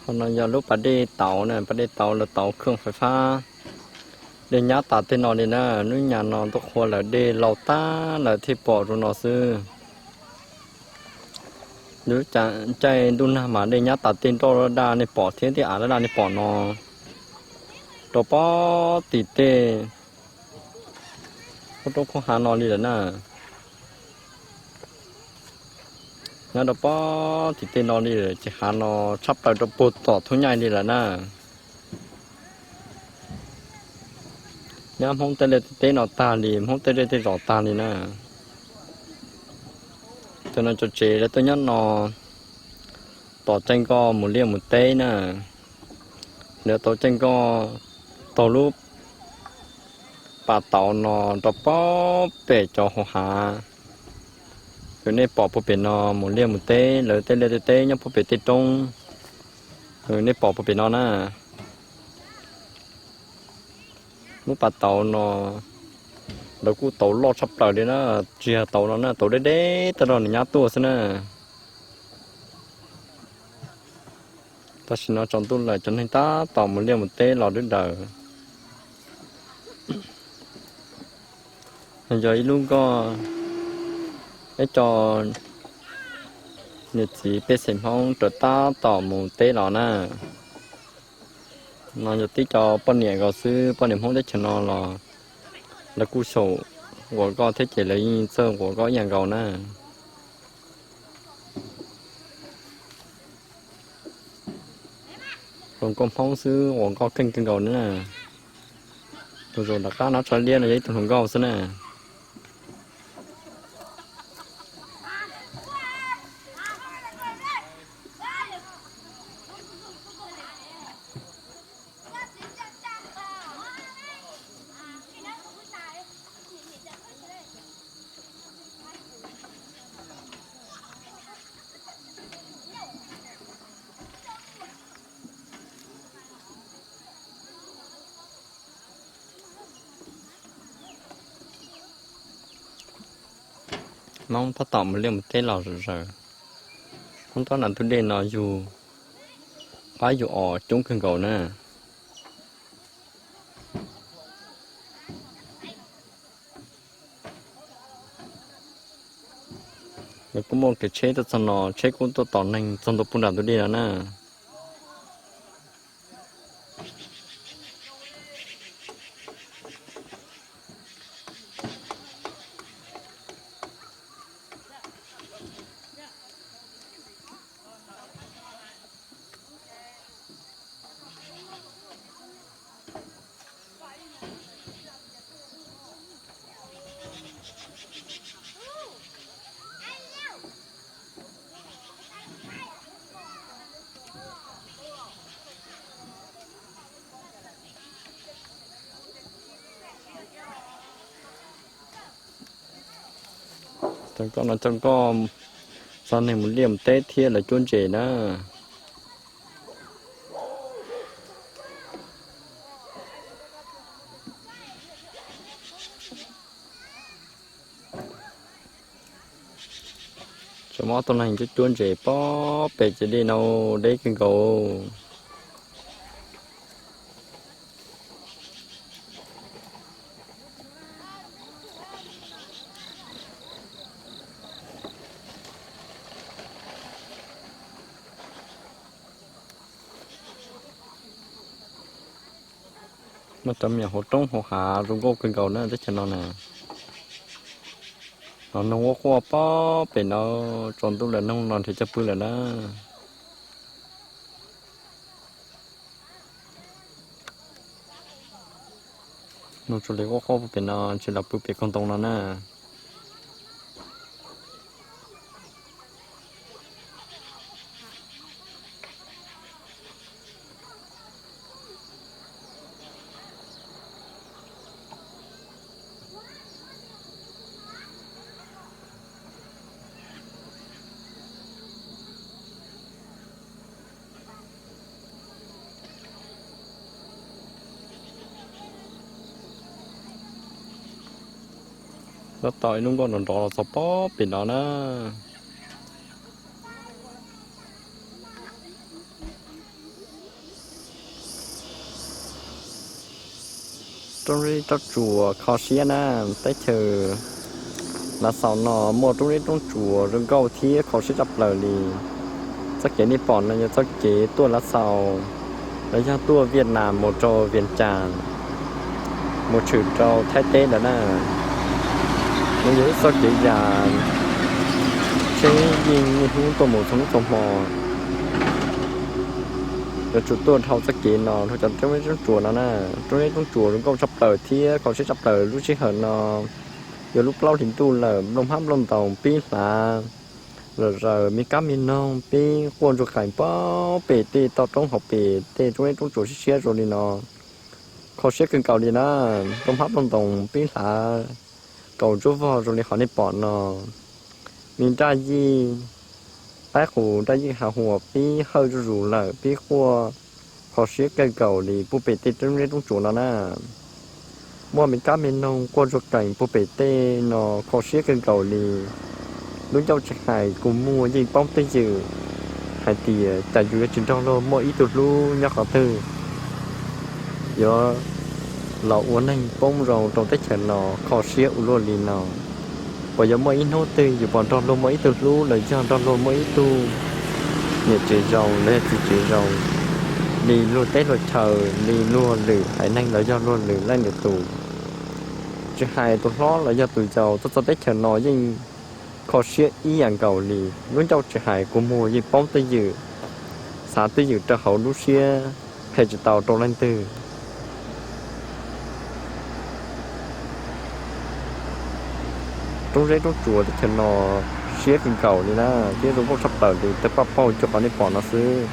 Qhov no yog lub pas dej tauv na, pas dej tauv lawv tauv khoom fais fab. Dej nyab tas tej no li na, lub nyab no tuaj qhua lawm dej laus tag lawm thiaj pom rau no xwb. Lub caij ntuj nag mas dej nyab tas tej nroj laj daj nej pom thiab tej av laj daj nej pom no rau pob tim tej qub roob qub hav no li lawm na. Nyob rau pob tim tej no li lawm ces hav no tshaj plaws rau puag tom thoob nyaij li lawm na. Nyab Hmoob tej liaj tej teb no tag li, Hmoob tej zej tej zos tag li na. Cov no cov tsev lawv tuaj nyob no tom caij nkoj mus liaj mus teb na. Lawv tau caij nkoj taug lub pas tauv no rau pob pem cov hauv hav uas nej pom puag pem no mus liaj mus teb, lawv tej liaj tej teb nyob puag pem tej roob uas nej pom puag pem no na. Lub pas tauv no lawv kuj tauv loj tshaj plaws li na, tsis yog tauv no na, tauv deb deb tag rau nws nyab tuaj xwb na. Tam sim no tsaus ntuj lawm cov neeg tab tom mus liaj mus teb los dwb daws. Yog ib lub nkoj, ib co niam txiv pej xeem Hmoob raws tab tom mus teb los na. No yog tib co poj niam nkaus xwb, poj niam Hmoob teb chaws no los lawv kuj xyaum quas nkoj thiab ces lawv yeej txawj quas nkoj ib yam nkaus na. Zoo nkauj Hmoob xwb, quas nkoj keej kawg nkaus na. Tus zaum nram qab no tso liab no yog ib tug hluas nkauj xwb na. Hmoob tab tom mus liaj mus teb los zom zaws. Hmoob tab nram ntug dej no yug qab yug os coob kawg nkaus na. Lawv kuj muaj kev tsheb tuaj txog no, tsheb kuj tuaj tos neeg txog ntua puag nram ntug dej no na. Cov nkoj no cov nkoj xa neeg mus liaj mus teb thiab lawv cuab ntses na. Tseem muaj ob tug neeg cuab cuab ntses pob pem ces dej no deb kawg nkaus. Muaj cov me nyuam hauv roob hauv hav zoo nkauj kawg nkaus na teb chaws no na. Los noog quaj quaj pob pem no, tsaus ntuj lawm noog los nrhiav cov pw lawm na. Noog tsuas li quaj quaj pem no, ntshe los pw pem koog ntoo no na. Tab tom ib lub nkoj nrov nrov los txog pob pem no na. Roob zeb roob tsuas kho siab na, teb chaws Lav Xaus no muaj roob zeb roob tsuas zoo nkauj thiab kho siab tshaj plaws li. Txoj kev nej pom no yog txoj kev tuaj Lav Xaus, los yog tuaj Viaj Nam mus rau Vias Cas, mus tshwm rau Thaib teb ntawd na. Nws yog ib txoj kev yam tsheb yeej niaj hnub tuaj mus txhua hnub txhua hmo. Yuav tsum tuaj dhau txoj kev no dhau cov roob zeb roob tsuas no na. Roob zeb roob tsuas zoo nkauj tshaj plaws thiab kho siab tshaj plaws lub sij hawm no. Yog lub plaub hlis ntuj lawm, nplooj hmab nplooj ntoos pib hlav, zom zaws me kab me noog pib quaj ntsuag qees paub pem tej toj roob hauv pes tej roob zeb roob tsuas siab siab zoo li no. Kho siab kawg nkaus li na, nplooj hmab nplooj ntoos pib hlav kaus ntsuab vog zoo li qhov nej pom no. Me nraj yij, qaib qus nraj yij hav huas pib hawj zuj zus lawm pib quaj kho siab kawg nkaus li puag pem tej roob zeb roob tsuas no na. Muaj me kab me noog quaj ntsuag qees puag pem tej no kho siab kawg nkaus li. Lub ncauj tsis hais kua muag yeej paub twj ywm hais tias cas yus yuav tsis nrog luag muaj ib tug hlub nyob qhov twg, yuav los ua neeg poob zoo rau teb chaws no kho siab ua luaj li no. Puas yuav muaj ib hnub twg yus puas nrog luag muaj ib tug hlub los yog nrog luag muaj ib tug niam tsev zoo los yog txiv tsev zoo li luag teb luag chaw, li luag lwm haiv neeg los yog luag lwm leej lwm tus? Tsis hais tus hlob los yog tus yau, txog txog teb chaws no yeej kho siab ib yam nkaus li. Lub ncauj tsis hais kua muag yeej paub twj ywm, xav twj ywm rau hauv lub siab, phem tsis tau rau leej twg. Roob zeb roob tsuas teb chaws no siab kawg nkaus li na, thiab zoo nkauj tshaj plaws li, tawg paj paug cuag qhov nej pom no xwb.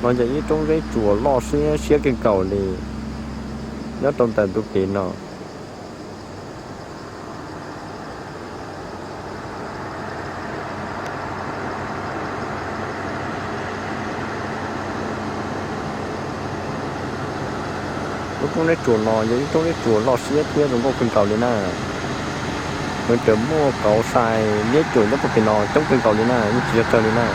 No yog ib roob zeb tsuas loj siab siab kawg nkaus li nyob rau ntawm ntu kev no. Lub roob zeb tsuas no yog ib roob zeb tsuas loj siab thiab zoo nkauj kawg nkaus li na. Nws tseem muaj kauv sai liab cuam nyob puag pem no coob kawg nkaus li na, yeej tsis yog tsawg li na.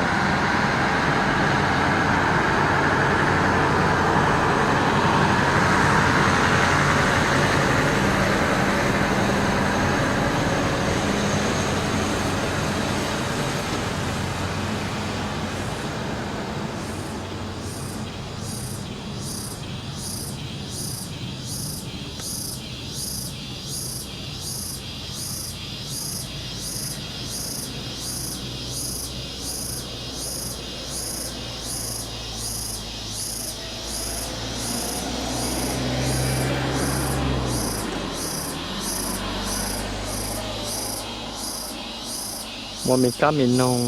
Muaj me kab me noog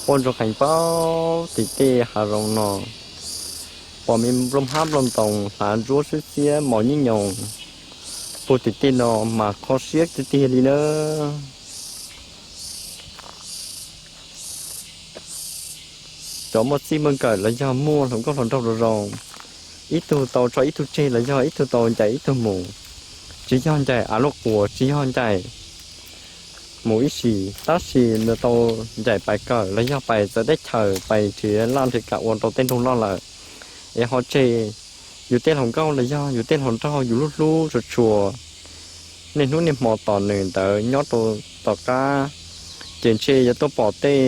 quaj ntsuag qees paub tim tej hav zoov no, pom me nplooj hmab nplooj ntoos hlav ntsuab xwb xiab mos nyuj nyoos puag tim tej no mas kho siab tiag tiag li na. Cov muaj txij muaj nkawm los yog muaj hluas nkauj hluas nraug zoo zoo, ib tug tau tso ib tug tseg los yog ib tug tau ncaim ib tug mus. Tsis yog ncaim av luaj quas, tsis yog ncaim mus ib sim, tab sis nws tau ncaim pais kawm los yog pais txawv teb chaws pais nrhiav laj nrhiav kam ua rau tej nroog noj lawm, es ho tseg yus tej hluas nkauj los yog yus tej hluas nraug yus hlub hlub tshua tshua niaj hnub niaj hmo tos nws ntawd nyob rau tom qab, ces ntshe yuav tuaj pom tej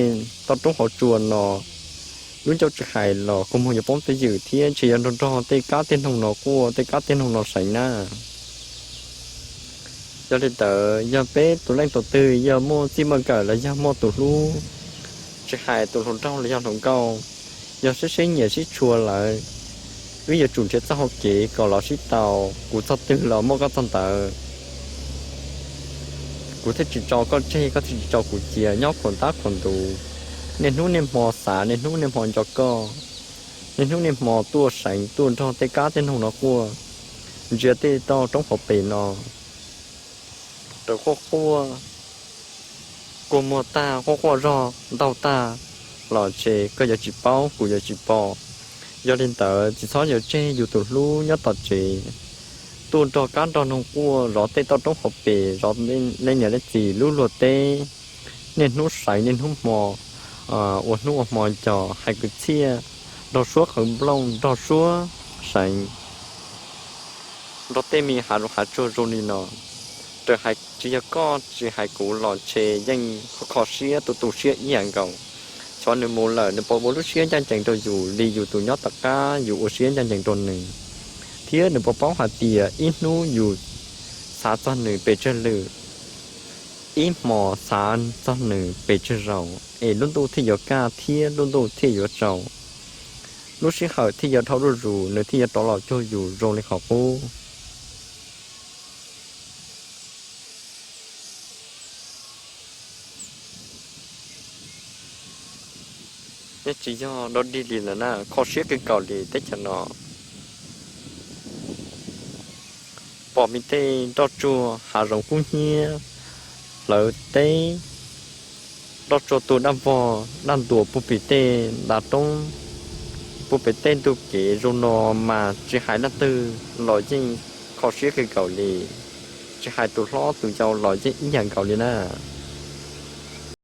toj roob hauv tsua no. Lub ncauj tsis hais los kua muag yuav poob twj ywm thiab ntshe yuav nrog nrog tej kab tej noog no quaj, tej kab tej noog no seev na. Yog li ntawd, yog peb tus leej tus twg yog muaj txij muaj nkawm los yog muaj tus hlub, tsis hais tus hluas nraug los yog hluas nkauj, yog sib sib nyiam sib tshua lawm, wb yuav tsum nrhiav txoj hau kev kom los sib tau. Kuv txog twg los muaj koj txog ntawd. Kuv thiaj tsis tso koj tseg, koj thiaj tsis tso kuv cia, nyob khuam ntab khuam ntuv, niaj hnub niaj hmo xav, niaj hnub niaj hmo nco koj, niaj hnub niaj hmo tuaj seev tuaj nrog tej kab tej noog no quaj. Ntsia tej toj roob hauv pes no, raws quaj quaj, kua muag tag, quaj quaj zog ntaug tag los ntshe koj yuav tsis paub, kuv yuav tsis pom. Yog li ntawd, tsis txhob yuav tseg yus tus hlub nyob tom tsev, tuaj nrog kab nrog noog quaj zov tej toj roob hauv pes, zov leej niam leej txiv lub luag teb, niaj hnub seev niaj hnub hmo, ua hnub ua hmo nco, hais kwv txhiaj, nrog suab qhwv nplooj, nrog suab seev. Nrog tej me hav zoov hav tsuag zoo li no, raws hais tsis yog koj tsis hais kuv los ntshe yeej kho kho siab tu tu siab ib yam nkaus. Xyov nws mus lawm nws puas ua lub siab ncaj ncees rau yus li yus tus nyob tom qab yus ua siab ncaj ncees rau nws, thiab nws puas paub hais tias ib hnub yus xav txog nws pes tsawg lwm, ib hmos xav txog nws pes tsawg zaus es lub ntuj thiaj yuav kaj thiab lub ntuj thiaj yuav tsaus, lub sij hawm thiaj yuav dhau zuj zus, nws thiaj yuav rov los cuag yus zoo li qhov qub. Nyob tsis yog dog dig li lawm na, kho siab kawg nkaus li teb chaws no. Pom me tej nroj tsuag hav zoov kub hnyiab, hlawv teb, nroj tsuag tu dab vog dab ntuas puag pem tej ntav roob, puag pem tej ntug kev zoo no mas tsis hais leej twg los yeej kho siab kawg nkaus li, tsis hais tus hlob tus yau los yeej ib yam nkaus li na.